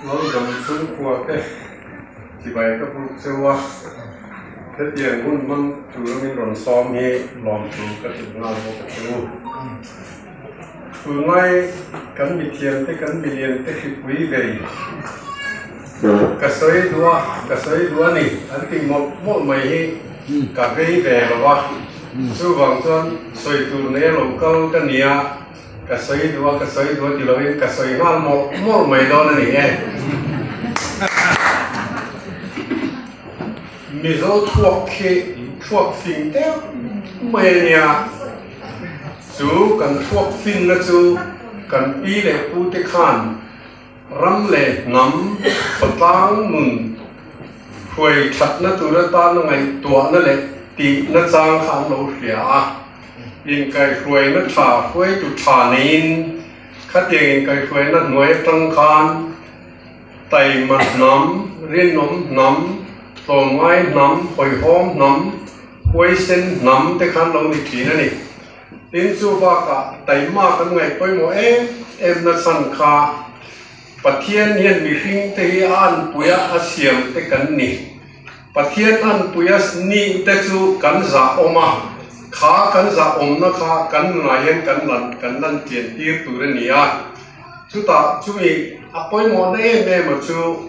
Laldam chhungkua te chibai ka buk cheu a, hetiang hun hman tura min rawn sawm hi lawmthu ka hrilh nghal bawk a che u. Tunlai kan mithiam te kan milian te hripui vei ka sawi duh a, ka sawi duh a ni an ti mawlh mawlh mai hi ka vei ve lo a, chuvang chuan sawi tur nei a lo kal ka ni a. Ka sawi duh a, ka sawi duh a ti loin ka sawi nghal mawlh mawlh mai dawn a ni e. Mizo thuak khi thuak fing deuh mai a nia. Chu kan thuak finna chu kan pi leh pu te khan ram leh hnam khawtlang nun hruai thatna tur atana ngaihtuahna leh tihna chang kha an lo hria a. Inkaihhruaina tha hruaitu tha neiin khatiang inkaihhruaina hnuai atang khan taima hnam, rinawm hnam, tlawmngai hnam, hawihhawm hnam, huaisen hnam te khan lo ni thin a ni. Tin, chu bakah taima kan ngaih pawimawh em em na chhan kha Pathian hian mihring te hi a anpuia a siam te kan ni. Pathian anpuia nih te chu kan zah awm a, kha kan zah awmna kha kan nunah hian kan lan kan lan tian tir tur a ni a. Chutah chumi a pawimawhna em em a chu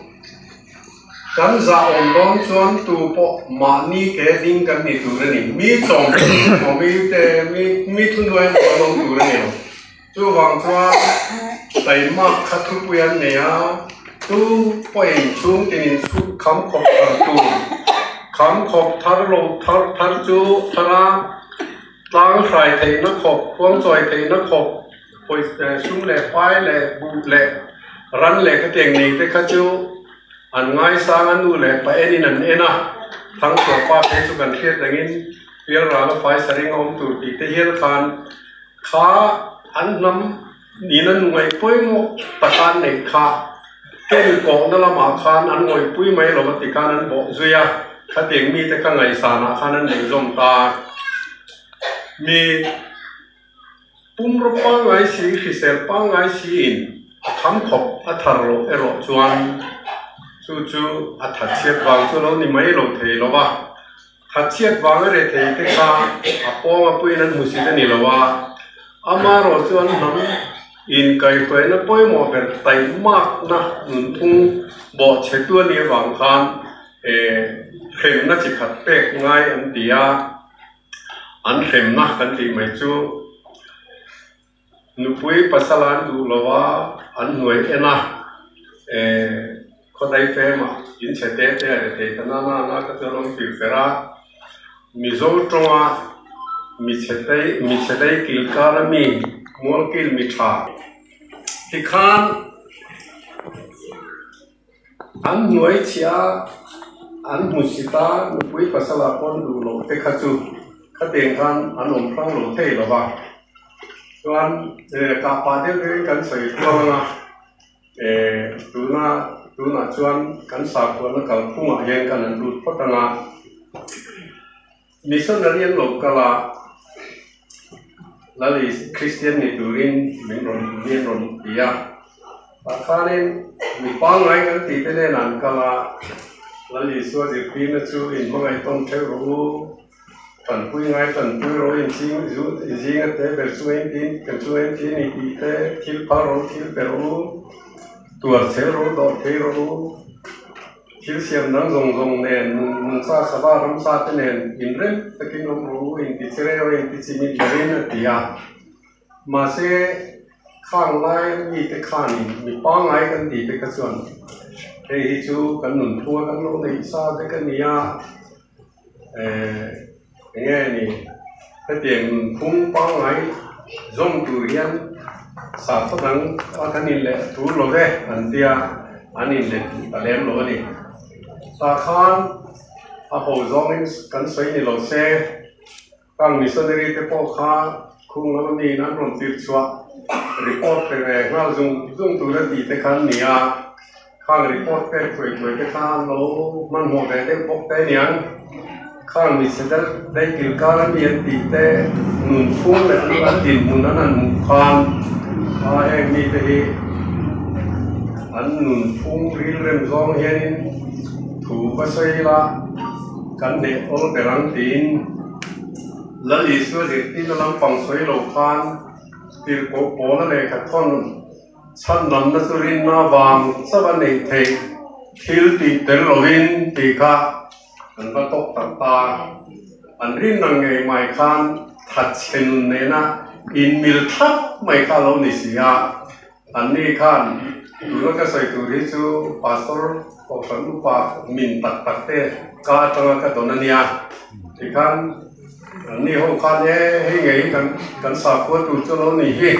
kan zah awm dawn chuan tu pawh mahni ke ding kan ni tur a ni. Mi tlawm emaw mi te mi mi thunuai emaw kan awm tur a ni lo. Chuvang chuan taimak kha thupui an nei a, tu pawhin chhung tinin chhuk kham khawp thar tur, kham khawp thar lo thar thar chu thar a, tlang hrai theihna khawp, khuangchawi theihna khawp, pawisa sum leh pai leh buh leh ran leh khatiang nei te kha chu an ngaisang a, nu leh pa enin an en a, Thangchhuah pa phei chu kan hriat rengin Pialrala faisaring a awm tur tih te hial khan Kha an hnam nihna nungaih pawimawh tak an neih kha ken kawhna lamah khan an ngawihpui mai lo a ti khan an bawh zui a, khatiang mite ka ngaihsanah khan an neih zawm ta. Mi pumraw pangngai si, hrisel pangngai siin a kham khawp a thar loh erawh chuan chu chu a thatchhiat vang chu lo ni mai lo thei lo va. Thatchhiat vang a reh thei te kha a pawng a puiin an hmusit a ni lo a, amaherawh chu an hnam inkaihhruaina pawimawh ber taihmakna nunphung bawhchhetu a nih avang khan hremna chi khat pek ngai an ti a, an hremna kan tih mai chu Nupui pasal an duh lo a, an hnuai en a, eh khawdai fema in chhe te te a ri thei ta na na na ka chuan awm fir fer a, Mizo tawnga mi chhe tei mi chhe dei kil kar a mi mualkil mi tha tikhan an hnuai chhia an hmusit a, nupui pasal ah pawh an duh loh te kha chu khatiang khan an awm hrang lo thei lo va. Chuan kah pah deuh deuhin kan sawi kual ang a, tuna tunah chuan kan sakhuana kalphungah hian kan han lut phawt ang a, missionary an lo kal a, Lali Kristian ni turin min rawn mi an rawn ti a, tah khanin mi pangngai kan tih te nen an kal a, Lali Isua zirtirna chu inhmangaih tawn theuh rawh u. Tanpui ngai tanpui rawh in ching zu zing a te ber chu eng tin kan chu eng tin i tih te thil phal rawh u thil pe rawh u tuar chhel rawh u dawh thei rawh u thil siam dang zawng zawng nen nun nun sa sava ram sa te nen inrem takin awm rawh u inti che reu a inti chimit berin a ti a mahse khang lai mite khanin mi pangngai kan tih te kha chuan hei hi chu kan nunphunga kan lo neih sa vek a ni a. Ehh enge ni hetiang nunphung pangngai zawm tur hian sakhaw dang a kan in leh tur lo ve an tia an in let ta lem lo a ni. Tah khan a ho zawngin kan sawi ni lo se kang missionary te pawh kha khung lama miin an rawn tirh chhuah report pe ve nghal zung zung tur a tih te kha an ni a. Khang report pek thuai thuai te kha an lo hmanhmawh ve deuh bawk te aniang. Khang mi chhe deuh daih kil kar a mi an tih te nun phung leh an an dinhmun an han hmuh khan a heng mi te hi An nunphung rilrem zawng hianin thu va sawi ila kan neih awl ber ang tiin Lal Isua zirtirna lampang sawi lo khan tirhkoh pawla lehkha thawn chhandamna chu rinna vang chauh a neih theih thil tih tel lovin tih kha an va tawk tak ta. An rinna ngei mai khan thatchhe nun nena inmil thlap mai kha a lo ni si a. Anni khan tuna ka sawi tur hi chu Pastor Kohhran upa min tak tak te ka atanga ka dawn a nia. Tikhan anni ho khan e hei ngei kan kan sakhua tur chu lo ni hi.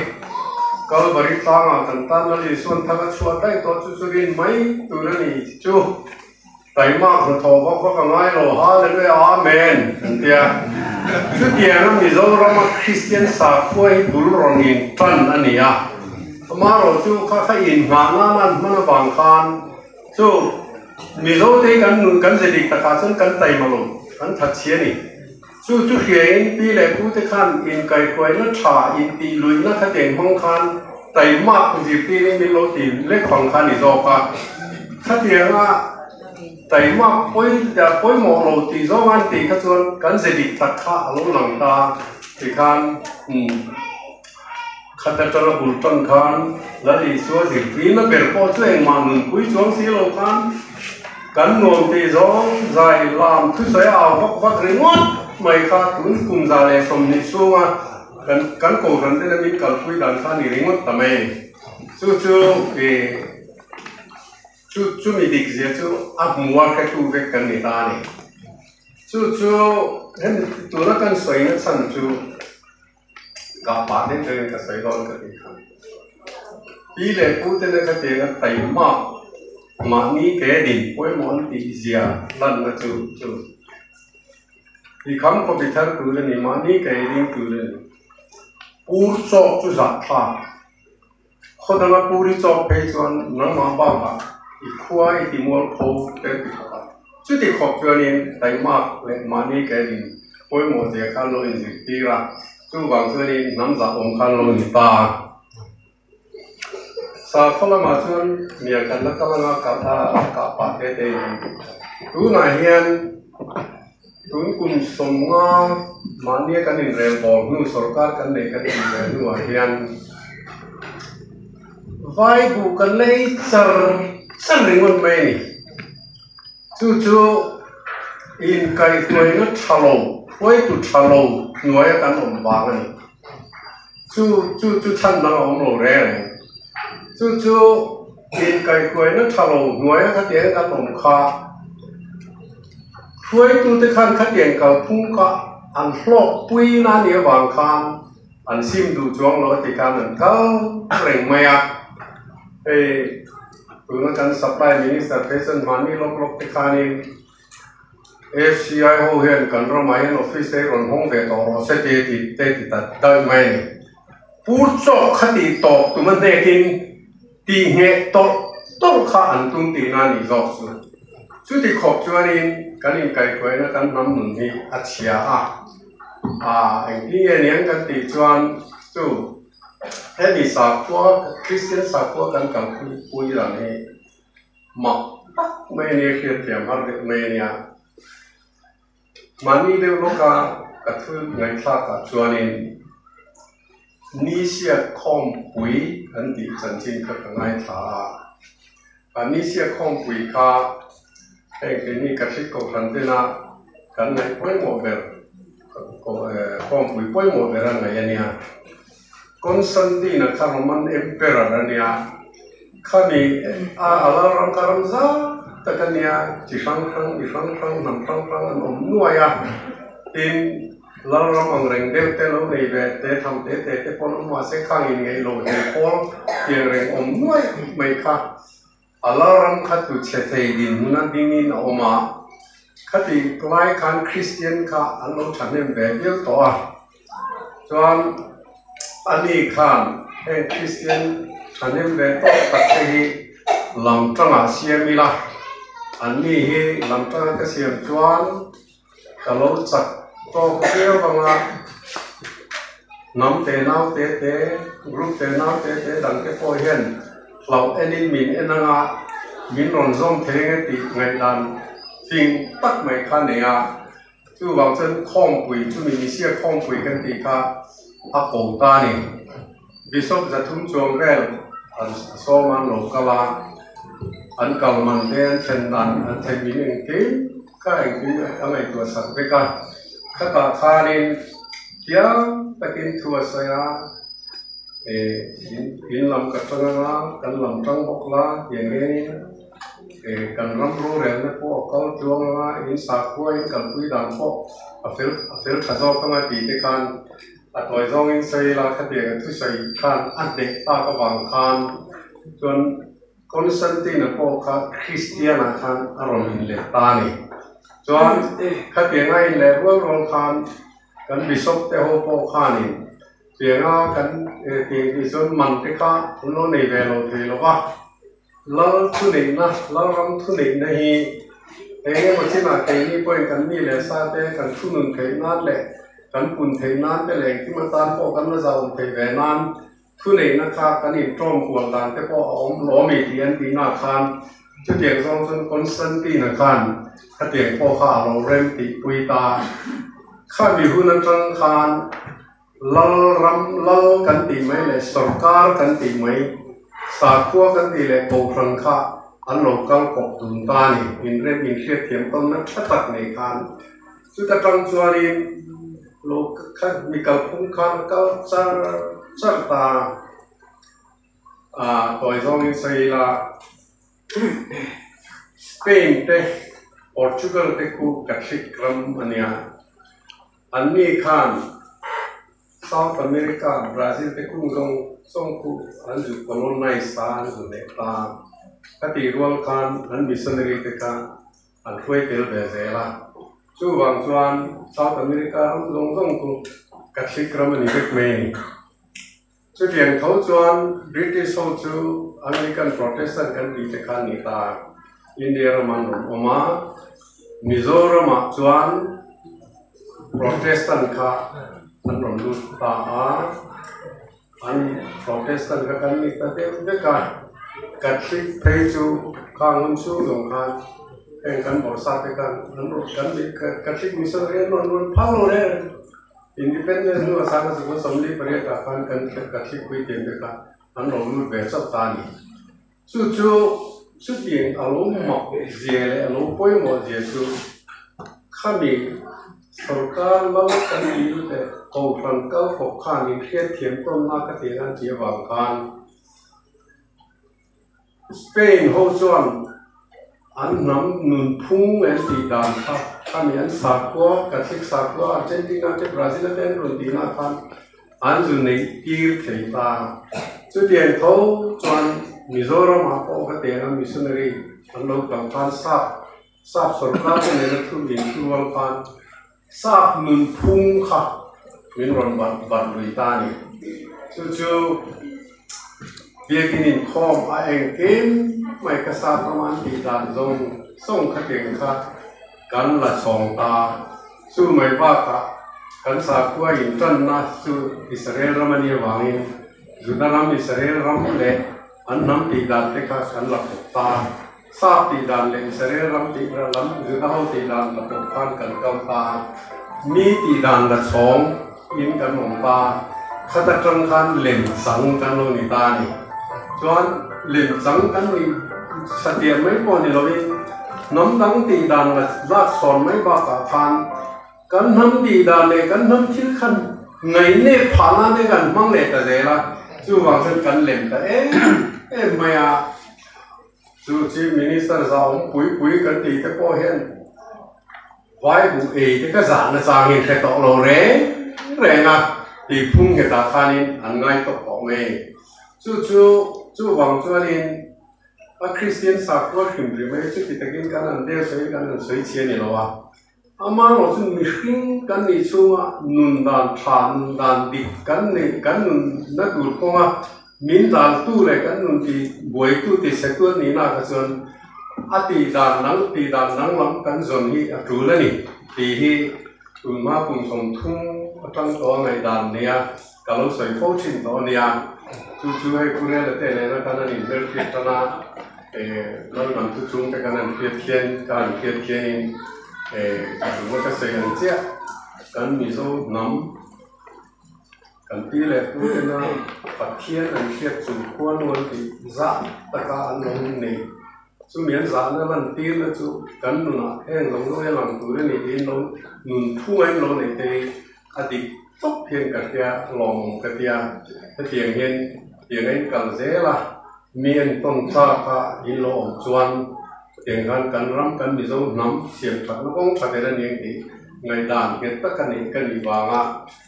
Kalvari tlangah kan tan Lal Isuan thang a chhuah daih tawh chu chu rin mai tur a ni chu. Taimak hnathawh vak vak a ngai lo, Hallelujah Amen an ti a. Chutianga Mizorama Kristian sakhua hi bul rawn in tan a ni a. Amaherawh chu kha kha inngah nan an hman avang khan chu Mizote hi kan nun kan ze dik takah chuan kan taima lo, kan that chhi a ni. Chu chu hriain pi leh pute khan inkaihhruaina tha intih luihna kha tiang hmang khan taimak zirtirin min lo ti lek vang kha a ni zawk a. Khatianga taimak pawi pawimawh lo tih zawng an tih kha chuan kan ze dik tak kha a lo lang ta tikhan umm khat atanga bul tan khan Lal Isua zirtirna ber pawh chu engmah nunpui chuang si lo khan Kan nuam tih zawng zai lam thusawi a au vak vak ringawt mai kha tun kum 120 chhunga kan kan kohhran te lamin kalpui dan kha a ni ringawt ta mai. Chu chu ih chu chumi dik zia chu a hmu a hretu vek kan ni ta a ni. Chu chu hemi tuna kan sawina chhan chu Kah pah deuh deuhin ka sawi dawn ka tih kha. Pi leh pu te na khatianga taimak mahni ke din pawimawh an tih zia lanna chu chu i kham khawpi thar tur a ni, mahni ke ding tur a ni. Pur chawk chu zahthlak. Khaw danga puri chawk phei chuan nangmah bakah i khua i ti mual pho te ti khawp a. Chuti khawp chuanin taimak leh mahni ke din pawimawh zia khan lo inzirtir a, chuvang chuanin hnam zah awm khan lo ni ta. Sakhaw lamah chuan miang kan la kal anga kah kah pah te te in tunah hian Tun kum 50 mahnia kan inrel bawr hnu sorkar kan nei kan tih ve hnuah hian vai buh kan la ei char char ringawt mai a ni. Chu chu inkaihhruaina tha lo, hruaitu tha lo hnuaia kan awm vang a ni. Chu chu chu chhan dang a awm lo reng reng. Chu chu inkaihhruaina tha lo hnuaia khatiang kan awm kha hruaitute khan khatiang kalphung kha an hlawkpui na a nih avang khan an sim duh chuang lo a ti khan an kal reng mai a. Hei tuna kan supply minister phei chuan mahni lawk lawk te khanin FCI ho hian kan ramah hian office te hi rawn hawng ve tawh rawh se tih tih te ti ta daih mai a ni. Pur chawk kha tih tawp tum a hnekin tih ngheh tawlh tawlh kha an tum tihna a nih zawk chu. Chuti khawp chuanin kan inkaihhruaina kan hnam nun hi a chhia a, aa engtin nge niang kan tih chuan chu hemi sakhua Kristian sakhua kan kalpui dan hi Mak tak mai a nia hriatthiam har deuh mai a nia. Mahni deuh lawka ka thu ngaihthlakah chuanin Nisia khawmpui an tih chanchin kha ka ngaithla a. A Nisia khawmpui kha heng keini Catholic Kohhran tena kan ngaih pawimawh ber khawmpui pawimawh ber a ngaih a nia. Constantine-a kha Roman Emperor a nia, khami a a lalram kha ram zau tak a nia, chi hrang hrang, mi hrang hrang, hnam hrang hrang an awm nuai a, tin lalram ang reng deuh te lo nei ve te tham te te te pawh an awm mahse khang inngeih lo hel pawl tiang reng awm nuai mai kha a lalram kha tu chhe thei dinhmun a dingin a awm a, khati lai khan Kristian kha an lo thahnem ve viau tawh a. Chuan ani khan heng Kristian thahnem ve tawk tak te hi lam tangah siam ila, anni hi lam tanga ka siam chuan ka lo chak tawk viau anga hnam te nau te te, group te nau te te dang te pawh hian. hlauh enin min en anga min rawn zawm thei ange tih ngaihdan fing tak mai kha nei a. Chuvang chuan khawmpui chumi Misia khawmpui kan tih kha a ko ta a ni. Bishop 300 chuang vel an sawm an lo kal a, an kal man te an thlen dan an thlen min engkim kha engkim a ngaihtuah sak vek a. Khatah khanin thiam takin thu a sawi a, in lam ka tang anga kan lam tang bawk la tiang hianin kan ram rorelna pawh a kal tluang anga in sakhua in kalpui dan pawh a fel a fel tha zawk anga tih te khan a tawi zawngin sawi ila khatiang a thusawi khan a hneh tak avang khan chuan Constantine-a pawh kha Kristian-ah khan a rawn inlet ta a ni. Chuan khatiang a inleh rual rual khan kan Bishop te ho pawh khanin tianga kan tih tih chuan man te kha an lo nei ve lo thei lo va. Lal thuneihna, Lalram thuneihna hi eng emaw chinah keini pawhin kan mi leh sa te kan thunun theih nan leh kan pun theih nan te leh engkim atan pawh kan la zahawm theih ve nan Thuneihna kha kan intawm kual dan te pawh a awm lawm i tih an tihna khan chutiang zawng chuan Constantine-a khan khatiang pawh kha a lo rem tihpui ta. Khami hun atang khan Lal ram, Lal kan tih mai leh Sawrkar kan tih mai, Sakhua kan tih leh Kohhran kha an lo kal kawp dun ta a ni. Inrem inhriatthiam tawnna tha tak nei khan Chuta tang chuanin lo kha mi kalphung khan a kal char char ta a, tawi zawngin sawi ila Spain te Portugal te khu Catholic ram a nia, anni khan South America Brazil te kung zawng zawng khu an zu colonize a, an zu leh ta, khatih rual khan an missionary te kha an hruai tel ve zel a. Chuvang chuan South America ram zawng zawng chu Catholic ram a ni vek mai a ni. Chutiang tho chuan British ho chu Anglican Protestant kan tih te kha an ni ta. India ram an rawn awm a, Mizoramah chuan Protestant kha an rawn lut ta a. An Protestant kha kan ni ta deuh vek a, Catholic phei chu khang hun chhung zawng khan heng kan bawrhsa te khan an rawn kan ni Catholic missionary an rawn rawn phal lo reng reng. Independence hnu a sanga sikul 48 ah khan kan Catholic puithiam te kha an rawn lut ve chauh ta a ni. Chu chu chutiang a lo mak zia leh a lo pawimawh zia chu khami sorkar lal kan tih lut leh kohhran kal khawp khan inhriatthiam tawnna ka tih nan tih avang khan Spain ho chuan an hnam nunphung leh an tih dan kha khami an sakhua Catholic sakhua Argentina te Brazil te an rawn tihna khan An zu neih tir thei ta. Chutiang tho chuan Mizoramah pawh ka tena missionary an lo kal khan sap sap sorkar te nena thu in thu rual khan sap nunphung kha min rawn bat bat lui ta a ni. Chu chu biakin inkhawm a engkim mai ka sap rama an tih dan zawng zawng khatiang kha kan la chhawng ta. Chu mai bakah kan sakhua intanna chu Israel ram a nih avangin Juda ram, Israel ram leh an hnam tih dan te kha kan la pawp ta. Sap tih dan leh Israel ram tih lam Juda ho tih dan la pawp khan kan kal ta. Mi tih dan la chhawng in kan awm ta. Khat atang khan lem chang kan lo ni ta a ni. Chuan lem chang kan nih satliah mai pawh ni loin hnam dang tih dan la lak chhawn mai bakah khan kan hnam tih dan leh kan hnam thil khan ngainep phah nan te kan hmang leh ta zel a, chuvang chuan kan lem ta em em mai a. Chu Chief Minister zahawm pui pui kan tih te pawh hian Vai buh ei te ka zahna changin hre tawh lo reng reng a, tih phung nghetah khanin an ngai tawk tawh mai. Chu chu chuvang chuanin a Kristian sakhua hrim hrim hi chuti takin kan han deu sawiin kan han sawi chhi a ni lo a. Amaherawh chu mihring kan nih chhunga nun dan tha, nun dan dik kan neih kan nunna tur kawnga min daltu leh kan nun ti buaitu ti chhetu an nihna kha chuan a tih dan dang tih dan danglam kan zawn hi a tul a ni tih hi tunhma kum 30 atang tawh a ngaihdan nia. Ka lo sawi fo thin tawh a nia. Chu chu hei Pu Rela te nena kan han inhmelhriat tan a, Lalram chu chungte kan han hriat khian, ka han hriat khianin ka duhna ka sawi ang chiah. Kan Mizo hnam, kan pi leh pu tena Pathian an hriat chung khuanu an tih zah taka an lo neih. Chumi an zahna lantirna chu kan nunah heng zawng zawng hi a lang tur a ni tiin lo nun phunga in lo neih te hi a dik tawp hian ka hria lawmawm ka tia. Hetiang hian tiang a in kal zel a, mi entawn tlak a in lo awm chuan hetiang khan kan ram kan Mizo hnam siam thatna kawng tha ber a ni ang tih ngaihdan nghet tak a neih ka nih vanga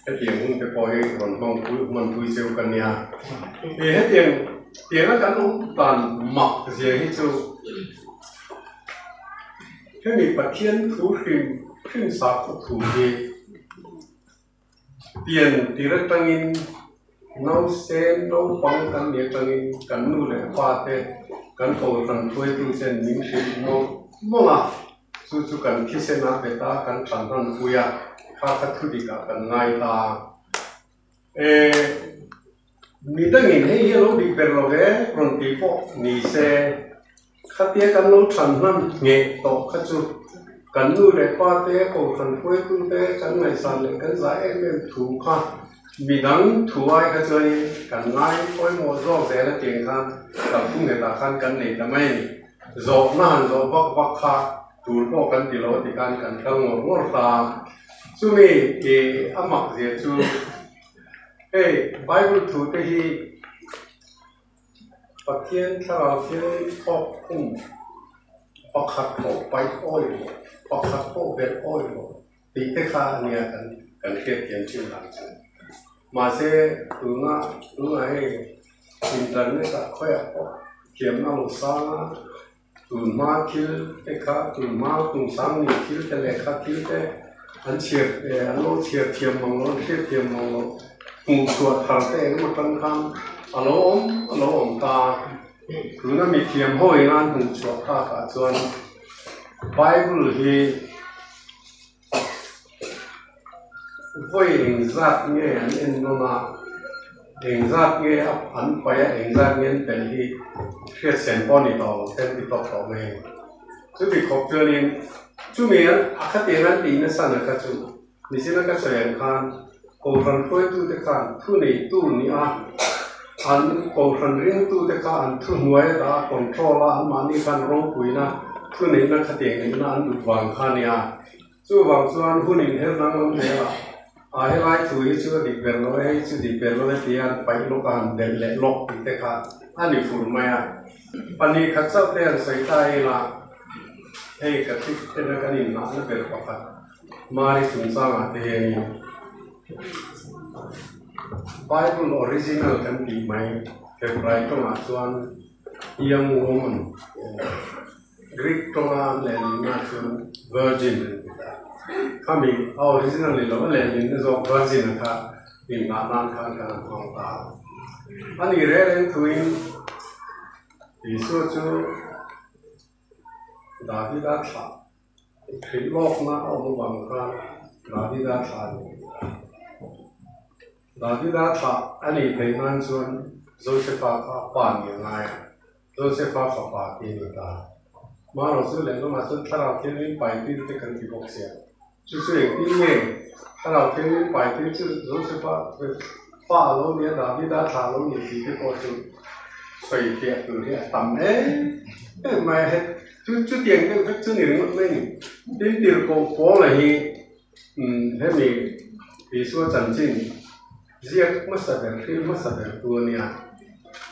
hetiang hun te pawh hi rawn hmang pui hman pui cheu ka nia. Ih hetiang tianga kan awm dan mak zia hi chu hemi Pathian thu hrim hrim sakhaw thu hi pian tir atangin nausen naupang kan nih atangin kan nu leh pa te kan kohhran hruaitu ten min hrilh mawlh mawlh a. Chu chu kan thisen a bet a, kan than hman pui a, kha kha thu dik ah kan ngai ta. E, mi dangin hei hi a lo dik ber lo ve rawn tih pawh ni se, khatia kan lo than hman ngheh tawh kha chu kan nu leh pa te, kohhran hruaitu te kan ngaihsan leh kan zah em em thu kha mi dang thu ai kha chuanin kan ngai pawimawh zawk zel a tiang khan kalphung nghetah khan kan nei ta mai a ni. Zawhna han zawh vak vak kha tur pawh kan ti lo ti khan kan kal ngawr ngawr ta. Chumi i a mak zia chu hei Bible thu te hi Pathian thlarau thiangin thawk khum pakhat pawh paih awih lo, pakhat pawh belh awih lo tih te kha a nia kan kan hriatthiam thin dan chu. Mahse tuna tunah hei Internet ah khawiah pawh thiamna lo sang a, tunhma thil te kha tunhma kum sang ni thil te lehkha thil te an chhiar an lo chhiar thiam mang lo an hriat thiam mang lo hmuh chhuah thar te engemaw tan khan a lo awm a lo awm ta a. Tuna mithiam ho ina an hmuh chhuah takah chuan Bible hi Vawi engzat nge an en nawn a, engzat nge an paih a, engzat nge an telh hi hriat sen pawh a ni tawh lo, then ti tawk tawh mai a ni. Chuti khawp chuanin chumi an a khatiang an tih nasa na kha chu nichina ka sawi ang khan Kohhran hruaitute khan thuneitu ni a, an Kohhran ringtute kha an thuhnuai a dah a, control a, anmahni khan ropuina thuneihna khatiang neihna an duh vang kha a nia. Chuvang chuan hun inher danglam zel a, a helai thu hi chu a dik ber lo e, hei chu dik ber lo e tia an paih lawk a, han belh leh lawk tih te kha a ni fur mai a. Pahnih khat chauh te han sawi ta ila, hei ka thik tena kan inhnahna ber pakhat Mari chungchangah te hianin Bible original kan tih mai Hebrai tawngah chuan Young woman tih a ni. Greek tawnga an lehlinna chuan Virgin an ti ta. Khami a original ni lo a lehlinna zawk Virgin a kha inngah nan khan kan han hmang ta a. A ni reng reng thuin Isua chu Davida thlah Hrilh lawkna a awm avang khan Davida thlah a ni thei ta. Davida thlah a nih theih nan chuan Josefa kha a pa ni a ngai a, Josefa fapa tih a ni ta. Marawh chu lehlamah chuan Thlarau Thianghlim paitir te kan ti bawk sia. Chu chu engtin nge Thlarau Thianghlim paitir chu Josefa fa a lo ni a, Davida thlah a lo ni tih te pawh chu sawi fiah tur hi a tam em em mai a. Chu chutiang deuh vek chu ni ringawt mai a ni. Tin tirhkoh Paula hi hemi Isua chanchin ziak hmasa ber, hril hmasa ber tu a nia.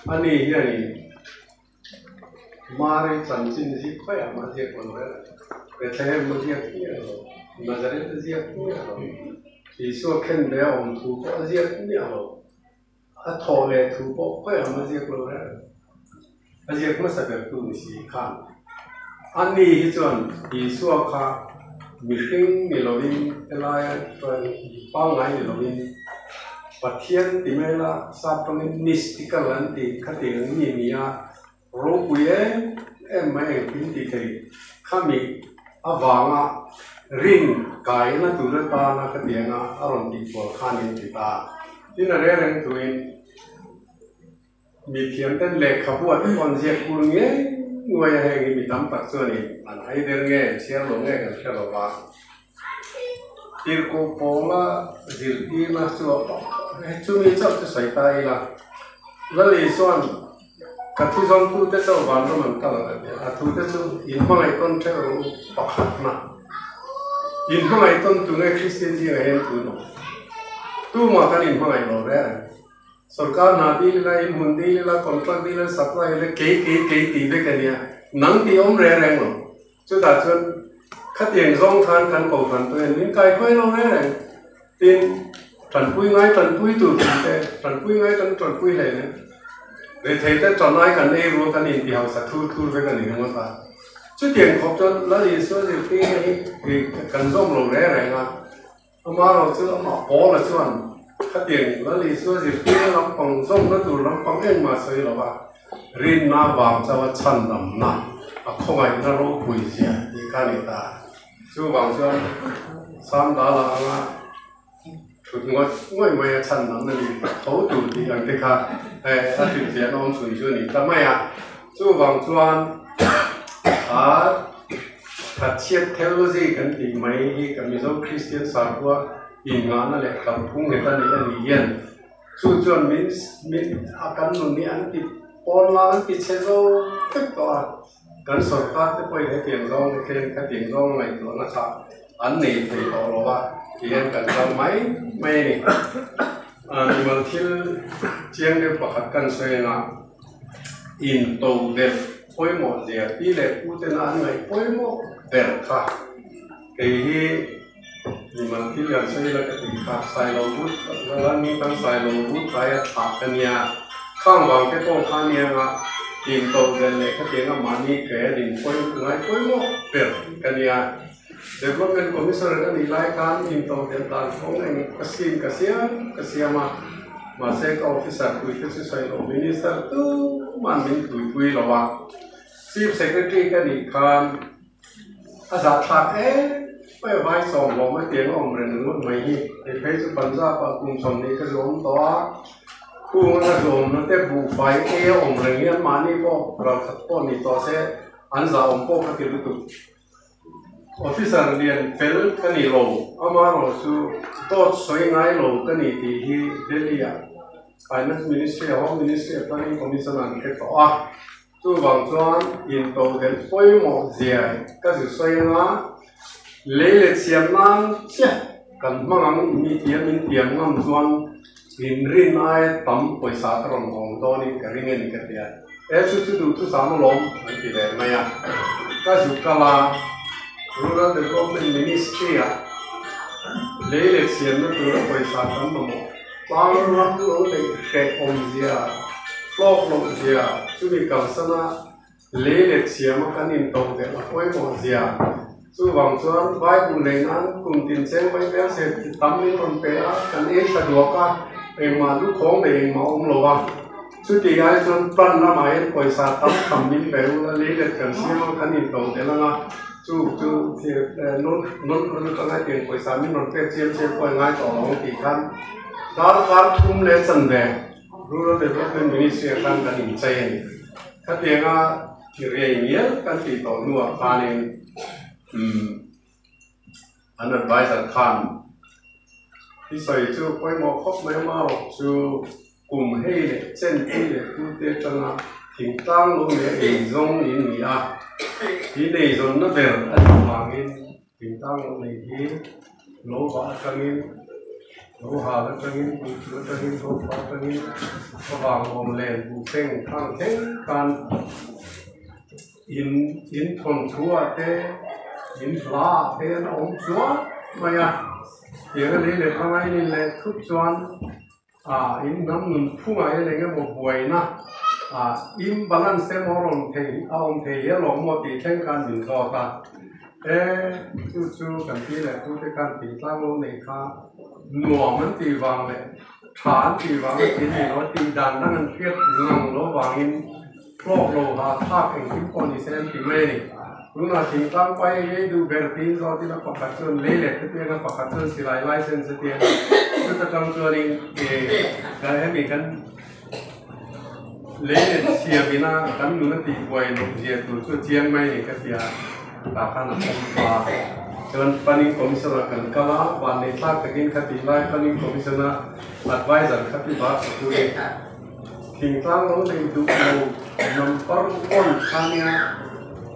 Ani hianin Mari chanchin ziak khawiah mah ziak lo reng a, Bethlehem a ziak miah lo, Nazareth a ziak miah lo, Isua khenbe a awm thu pawh a ziak miah lo. A thawh leh thu pawh khawiah mah ziak lo reng a ziak hmasa ber tu ni si khan ani hi chuan Isua kha mihring ni lovin helaia chuan pangngai ni lovin Pathian ti mai la sap tawngin mystical an tih khatiang mi ni a Ropui em em mai engkim tih thei khami avanga rin kaina tur atana ka tianga a rawn tihkual khan in ti ta. Tin a reng reng tuin Mi thiamten lehkhabu ah te pawh an ziak kur ngei nguai a, heng hi mi tam tak chuanin an haider nge an chhiar lo nge kan hre lo va. Tirhkoh pawla zirtirna chu chumi chauh chu sawi ta ila, Lali chuan ka thi zawngtute chauh vanram an kal ang a ti a, a thute chu inhmangaih tawn theuh rawh u pakhatna. Inhmangaih tawn tu nge Kristian zingah hian tun awm? Tumah kan inhmangaih lo reng reng. Sorkar hna dil ila, inhmun dil ila, contract dil ila, supply ila, kei kei kei tih vek a nia, nang tih awm reng reng lo. Chutah chuan khatiang zawng khan kan kohhran pawh hian min kai khuai lo reng reng. Tin, tanpui ngai tanpui tur tih te, tanpui ngai kan tanpui hle nen, rethei te tanai kan ei rual kan inti hausa thur thur vek a ni ringawt a. Chutiang khawp chuan Lal Isua zirtirna hi kan zawm lo reng reng a. Amaherawh chu amah Paula chuan khatiang Lal Isua zirtirna lampang zawmna tur lampang engmah sawi lo va, rinna vang chauha chhandamna a khawngaihna ropui zia tih kha a ni ta. Chuvang chuan Samdala anga thut ngawih ngawih mai a chhandamna ni tho tur tih ang te kha a hrilhfiahna awm chhun chu a ni ta mai a. Chuvang chuan a Thatchhiat theology kan tih mai hi kan Mizo Kristian sakhua inngahna leh kalphung nghet a neih a ni hian chu chuan min min a kan nun hi an ti pawn la an ti chhe zo vek tawh a, kan sorkar te pawhin hetiang zawng te khen khatiang zawng ngaihtuahna kha an nei thei tawh lo a ti hian kan kal mai mai a ni. Mimal thil chiang deuh pakhat kan sawi anga Intodelh pawimawh zia pi leh pu tena an ngaih pawimawh ber kha kei hi mimal thil kan sawi la ka ti kha Sailo but Lalmi tan Sailo but laia thlah ka nia khang vang te pawh kha nia nga intodelh leh khatiang a mahni ke a din pawi ngai pawimawh ber ka nia Development Commissioner ka nih lai khan intodelh dan kawng eng ka scheme ka siam ka siam a, mahse ka officer pui te chu sawi loh Minister tuman min tuipui lo a, Chief Secretary ka nih khan a zahthlak em mai a vai sawm hlawm a tiang a awm reng ringawt mai hi, hei phei chu Punjab ah kum 20 ka zuam tawh a, khung a ka zuamna te buhfai ei a awm reng hian mahni pawh ralkhat pawh ni tawh se an zahawm pawh ka ti lutuk. Officer lian fel ka ni lo, amaherawh chu dawt sawi ngai lo ka ni tih hi Delhi-ah Finance Ministry-a Home Ministry-a Planning Commission an hre tawh a. Chuvang chuan intodelh pawimawh zia ka zu sawi anga lei leh chhiam nan chiah kan hmang ang mi tia min tiam ngam chuan inrin aia tam pawisa ka rawn hawng dawnin ka ring a ni ka ti a. He chu chu duh chu sam alawm an ti leh mai a, ka zu kal a, Rural Development Ministry ah lei leh siamna tura pawisa kan mamawh tlang ram lo neih hreh awmzia, hlawk loh zia, chumi kalsana lei leh siama kan intoh deuh a pawimawh zia, chuvang chuan Bible nei nan kum tin cheng mai vel se tam min rawn pe a, kan ei thla duak a, engmah lukhawng nei engmah awm lo a. Chuti ai chuan plan lamah hian pawisa tam tham min pe ula lei let kan siam a, kan into tel ang a, chu chu non non atanga hetiang pawisa min rawn pek chiam chiam pawh i ngai tawh lo ang tih khan darkar thum leh chanve Rural Development Ministry ah khan kan inchei a ni. Khatianga rei ngial kan tih tawh hnuah khanin umm an advisor khan i sawi chu pawimawh khawp mai amaherawh chu Kum hei leh chen pui leh pute atanga thingtlang lo leh eizawng in ni a, hi neizawnna ber a nih vangin thingtlang lo nei hi lo vah atangin, lo hal atangin, buhchu atangin, zofa atangin, favang awm len buhseng khang thleng khan in in thawnthu ah te, in hla ah te an awm chuan mai a, tiang a lei leh hmanga in inleh thut chuan. Ah in hnam nun phungah hian eng emaw buaina ah imbalance emaw a rawn thei a awm thei hial lo maw tih thleng khan min zawt a, e chu chu kan pi leh pu te khan thingtlang lo nei kha nuam an tih vang leh tha an tih vang a tih a ni lo a, tih dan dang an hriat ngang lo vangin hlawk lo ha thlak engkim pawh ni se an ti mai a ni. Tunah thingtlang pai ei ei duh ber tiin zawt ila pakhat chuan lei leh hetiang a pakhat chuan silai license hetiang a chuta tang chuanin eh hemi kan Lei leh siam ina kan nun a tih buai loh zia tur chu a chiang mai ni ka ti a, tah khan a pawm ta. Chuan Planning Commission ah kan kal a, vanneih thlak takin kha tih lai Planning Commission a adviser kha ti bar ta chu ni. Thingtlang lo nei duh lo number one kha nia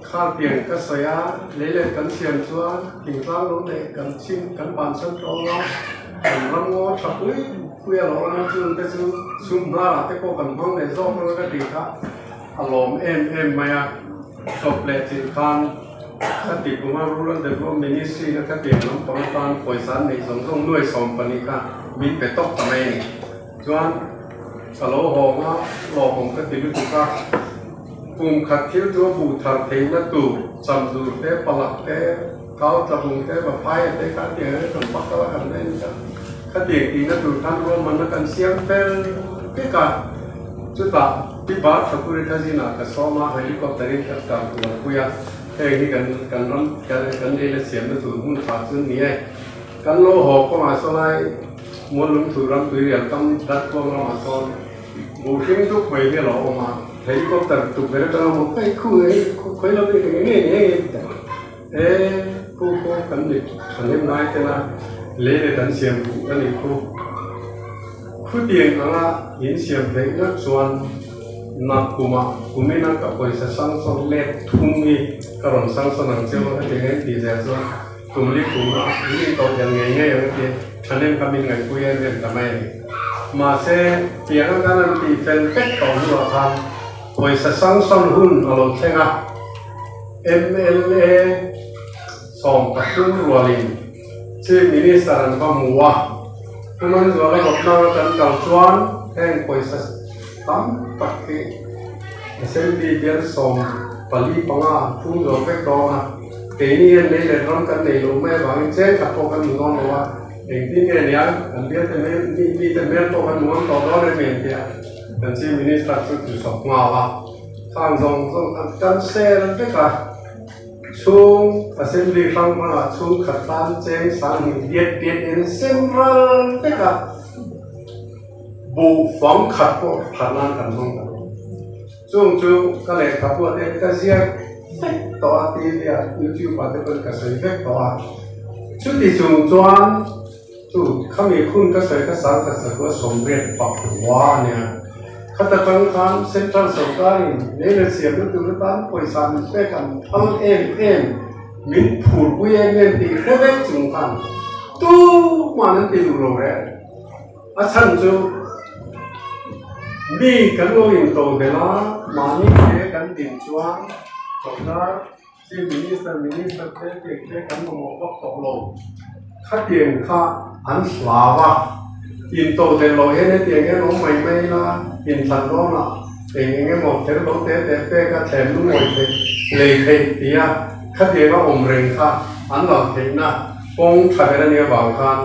kha tiang ka sawi a, lei leh kan siam chuan thingtlang lo neih kan chhim kan bansan tawng a, kan ram ngaw tha pui pui a lo ang chung te chu sum hnarah te pawh kan hmang leh zawk ang ka tih kha a lawm em em mai a, chawp leh chilh khan ka ti kum a Rural Development Ministry na ka tiang lampang atan pawisa an neih zawng zawng nuai 12 kha min pe tawk ta mai a ni. Chuan ka lo hawng a, lawmawm ka ti lutuk a, kum khat thil chu a buh thar theihna tur chamdur te, palak te, kau tlabung te, vaphai te kha tiang hian kan pak a, kan en a, khatiang tihna tur khan ruahmanna kan siam fel vek a, chutah Pi Bar Thakuri kha zinah ka sawm a, helicopter in ka kal kualpui a, heng hi kan kan ram kan ei la siamna tur hmun tha chu ni e, kan lo haw kawngah saw lai. Muallungthu ram tuirial kam dat kuang ramah sawn buh hring dup mai hi a lo awm a, helicopter tukverh atanga maw hei khu hei khawi lam hi eng nge ni hei e khu khu kan ni thahnem ngai tena lei leh kan siam buh a nih khu. Khutiang anga in siam theih ngawt chuan nak kumah kumina ka pawisa sangsawn let thum hi ka rawn sangsawn ang cheu a hetiang a intih zel chuan Tumli kuma min intoh hian ngei ngei ang ati thahnem kha min ngaihpui em em ta mai a ni. Mahse, tiang a kan an tih fel vek tawh hnuah khan pawisa sanction hun a lo thleng a, mla 13 rualin Chief Minister an va hmu a, Pu Manzuala rawtna kan kal chuan heng pawisa tam tak hi Assembly bial 45 an phum zo vek dawn a. Keini hian lei leh ram kan nei lo mai avangin cheng khat pawh kan hmu dawn lo a, engtin nge nia kan bialte hmel mi mite hmel pawh kan hmu ngam tawh dawn em em tia kan Chief Minister chu thusawp nghal a, khang zawng zawng an cancel vek a, chhung Assembly hrang hrangah chhung khat tan cheng 2000 diat diat en sem ral vek a, buh fang khat pawh that nan kan hmang ta lo. Chung chu ka lehkhabu ah te ka ziak vek tawh a, TV ah, YouTube ah te pawn ka sawi vek tawh a. Chuti chung chuan chu khami khun ka sawi kha 10,000 84 a nia. Khata tang khan Central sorkarin lei leh siamna tur atan pawisa min pek an phal em em, min phurpui em em tih hre vek chung khan tumah an ti duh lo reng. A chhan chu mi kan lo into belh a, mahni te kan din chuan sorkar Chief Minister, Minister te tiang te kan mamawh vak tawh lo. Khatiang kha an hlau a, into belh loh hian hetiang hian awm mai mai ila inthlan dawnah eng eng emaw kher lo te te pek a thlem lungawi theih lei theih tia khatianga awm reng kha an lo theihna Kawng tha ber a nih avang khan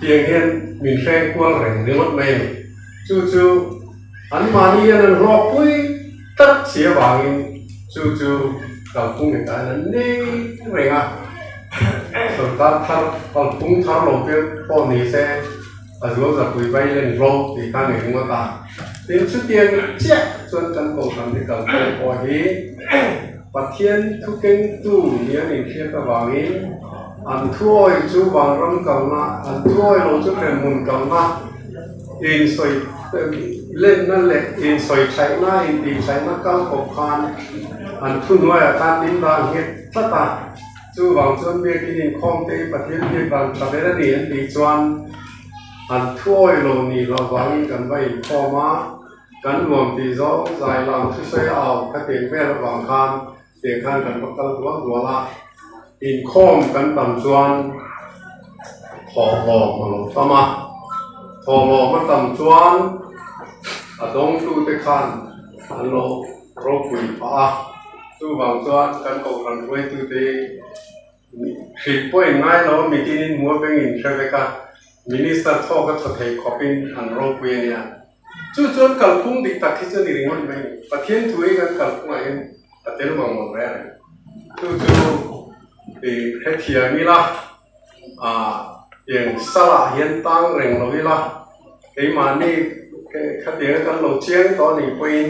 tiang hian min hreng kual reng ringawt mai a ni. Chu chu anmahni hian an hlawkpui tlat si avangin chu chu kalphung ni ta hian an nei reng a. Sorkar thar kalphung thar lo te pawh ni se a zual zapui vai len hlawk tih kha ni ringawt a. Tin, chutiang chiah chuan kan kohhran hi kalphung pawh hi Pathian thukengtu ni an inhriat avangin an thuawi chu vanram kalna, an thuawi lo chu hremhmun kalna, insawi lenna leh insawi thaihna, intihchhaihna kal kawp khan an thuhnuaiah khan min dah nghet tlat a. Chuvang chuan biakin inkhawm te hi Pathian biak dan tha ber a ni an tih chuan an thuawi lo nih loh vangin kan va inkhawm a. Kan nuam tih zawng zai lam thusawi a au kha tiang vel avang khan tiang khan kan va kal dual dual a, inkhawm kan tam chuan thawhlawm a lo tam a, thawhlawm a tam chuan a dawngtute khan an lo ropui phah a, chuvang chuan kan kohhran hruaitute hi Hrilh pawh in ngai lo a, mitin in hmu a beng in hre vek a, Minister thawk a thaw thei khawp in an ropui a nia. Chu chuan kalphung dik tak hi chu ni ringawt mai ni. Pathian thu hi kan kalphungah hian a tel mang mang reng a ni. Chu chu i hrethiam ila, ah tiang salah hian tang reng lo ila, keimahni. Khatianga kan lo chiang tawh a nih pawhin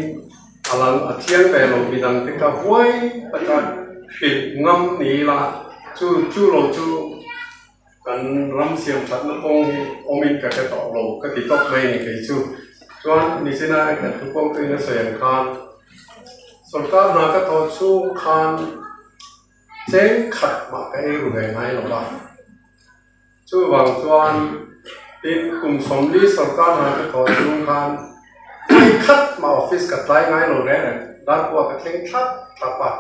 a lang a chiang ve lo midang te kha huai taka hrilh ngam ni ila chu chu lo chu kan ram siam thatna kawng hi awmin ka hre tawh lo ka ti tawp mai a ni kei chu. Chuan nichina kan thu kawngtuin a sawi ang khan sorkar hna ka thawh chhung khan cheng khat mah ka ei ru ve ngai lo va. Chuvang chuan tin kum 40 sorkar hna ka thawh chhung khan vawi khat mah office ka tlai ngai lo reng reng, darkua ka thleng thlap thlap a,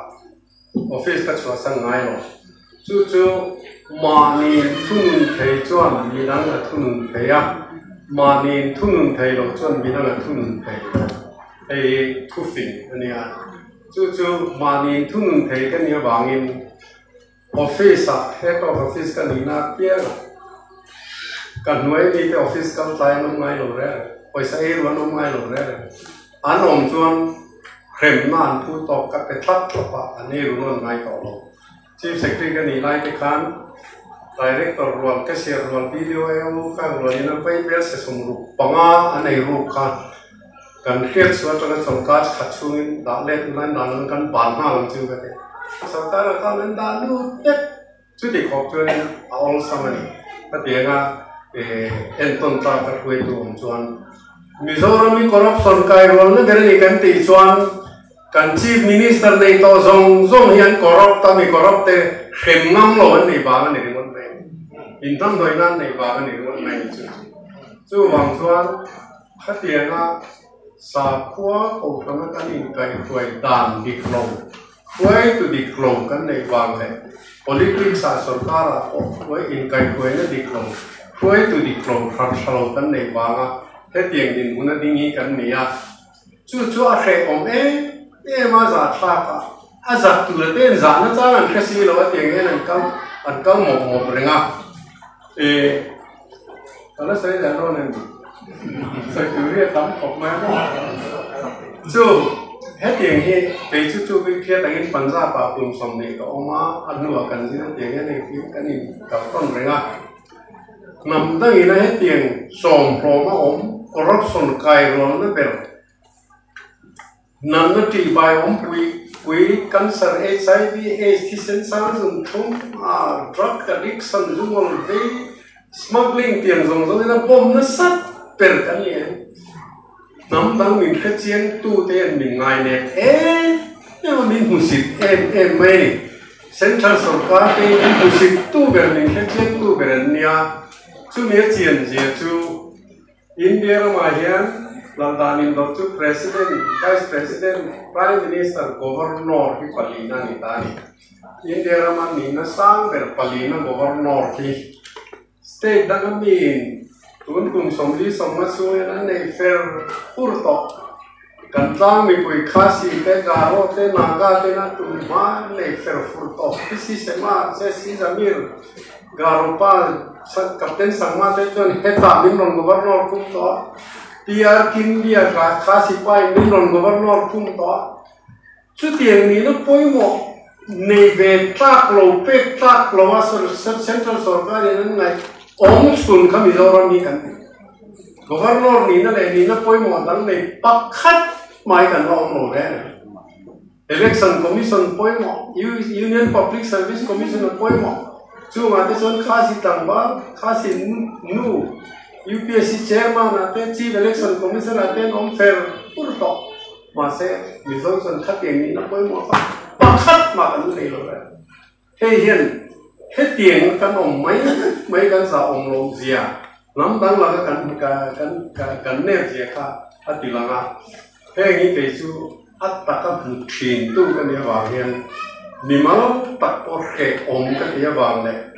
office ka chhuahsan ngai lo. Chu chu mahni thunun thei chuan midang a thunun thei a, mahni thunun thei lo chuan midang a thunun thei lo. Hei hi thufing a nia. Chu chu mahni thunun thei ka nih avangin Office ah Head of Office ka nihna apiang a, ka hnuai mite office kal tlai an awm ngai lo reng reng, pawisa ei ru an awm ngai lo reng reng. An awm chuan hremna an phu tawk ka pe thlap thlap a, an ei ru nawn ngai tawh lo. Chief Secretary ka nih lai te khan Director rual, Cashier rual, BDO, AO ka rualin a vai bel se 65 an ei ruk kha Kan hriat chu atanga sorkar khat chhungin dah let ula in dan ang kan ban nghal ang chu ka ti. Sorkar ah khan an dah lut vek. Chuti khawp chuanin a awlsam a ni. Hetianga entawn tlak a hruaitu awm chuan Mizoram hi corruption kai rualna ber a ni kan tih chuan kan Chief Minister nei tawh zawng zawng hi an corrupt a, mi corrupt te hrem ngam lo an nei vang a ni ringawt mai. Inhnamhnawihna an nei vang a ni ringawt mai chu. Chuvang chuan. Khatianga sakhua kohhrana kan inkaihhruai dan dik lo, hruaitu dik lo kan neih vang leh politics ah sorkar ah pawh hruai inkaihhruaina dik lo, hruaitu dik lo hran hra lo kan neih vanga hetiang dinhmun a ding hi kan ni a. Chu chu a hrehawm em em a zahthlak a, a zak tur a ten zahna chang an hre si lo a tiang hian an kal an kal mawp mawp reng a. Ih ka la sawi leh dawn em? Sawi tur hi a tam khawp mai a maw? Chu hetiang hi kei chu chu bik hriat angin Punjab ah kum 20 ka awm a, a hnuah kan zir hetiang hian engkim kan in kal tawn reng a. Hnam dangin a hetiang sawmhlawm a awm corruption kai rualna ber Natna tihbai awmpui pui, cancer, HIV, aids, thisen sang zung thlum, drug addiction, lungawl vei, smuggling tiang zawng zawng ina bawm nasa ber kan ni ang. Hnam dang min hre chiang tu te hian min ngai nep em em a, min hmusit em em mai a ni. Central sorkar te hi min hmusit tu ber, min hre chiang tu ber an nia. Chumi a chian zia chu. India ramah hian laldan indawt chu President, Vice President, Prime Minister, Governor hi palina a ni ta a ni. India rama nihna sang ber palina Governor hi state danga miin tun kum 40 sawmnga chhung hian an nei fer fur tawh. Kan tlang mipui Khasi te, Garo te, Naga te na tun hma an nei fer fur tawh. PC Sema, JC Zamir, Garo pa Captain Sangma te chuan hetah min rawn Governor khum tawh a, PR Kindia Khasi pa in min rawn Governor khum tawh a. Chutiang nihna pawimawh nei ve tlak lo, pek tlak lo a Central sorkar in an ngaih awm chhun kha Mizoram hi kan ti. Governor nihna leh nihna pawimawh dang nei pakhat mai kan la awm lo reng a ni. Election Commission pawimawh, Union Public Service Commission a pawimawh, chungah te chuan Khasi tlangval, Khasi nu, UPSC Chairman ah te, Chief Election Commissioner ah te an awm fer fur tawh. Mahse, Mizo chuan khatiang nihna pawimawh kha pakhat mah kan nei lo reng. Hei hian hetiang kan awm mai mai kan zah awm lo zia, hnam dang laka kan kan kan nep zia kha a ti lang a. Heng hi kei chu a taka hmu thin tu ka nih avang hian mimal tak pawh hrehawm ka ti avang leh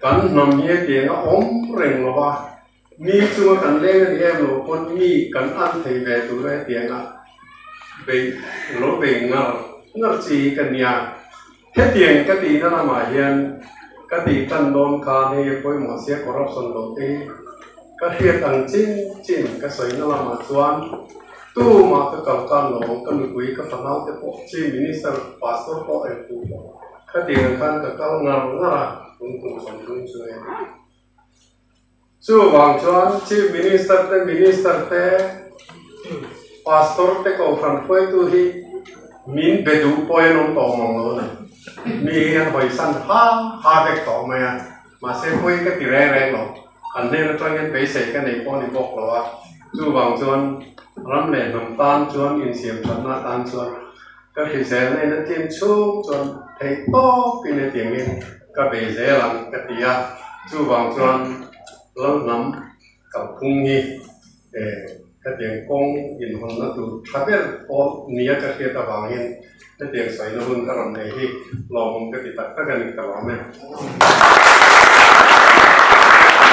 kan hnam hi hetiang a awm reng lo va, mi chunga kan leng a ni em lo pawn mi kan an thei ve tur a hetiang a bei lo bei ngar ngar chi hi ka nia. Hetiang ka tihna lamah hian ka tih tan dawn khan hei a pawimawh sia corruption lo te hi ka hriat ang chin chin ka sawina lamah chuan tumah ka kal tan lo ang ka nupui ka fanau te pawh Chief Minister Pastor pawh engtu pawh khatiang ang khan ka kal ngar ngar a tun kum 30 chu hei. Chuvang chuan Chief Minister te Minister te. Pastor te kohhran hruaitu hi min be duh pawh an awm tawh mang lo a ni. Mi hi an hawisan ha ha vek tawh mai a, mahse pawi ka ti reng reng lo. An hnen atangin beisei ka nei pawh a ni bawk lo a, chuvang chuan ram leh hnam tan chuan insiam thatna atan chuan ka hriselna in a tlin chhung chuan theih tawpin hetiangin ka bei zel ang ka ti a, chuvang chuan Lalhnam kalphung hi hetiang kawng inhawnna tur tha ber pawh nia ka hriat avangin hetiang sawina hun ka rawn nei hi lawmawm ka ti tak tak a ni ka lawm e.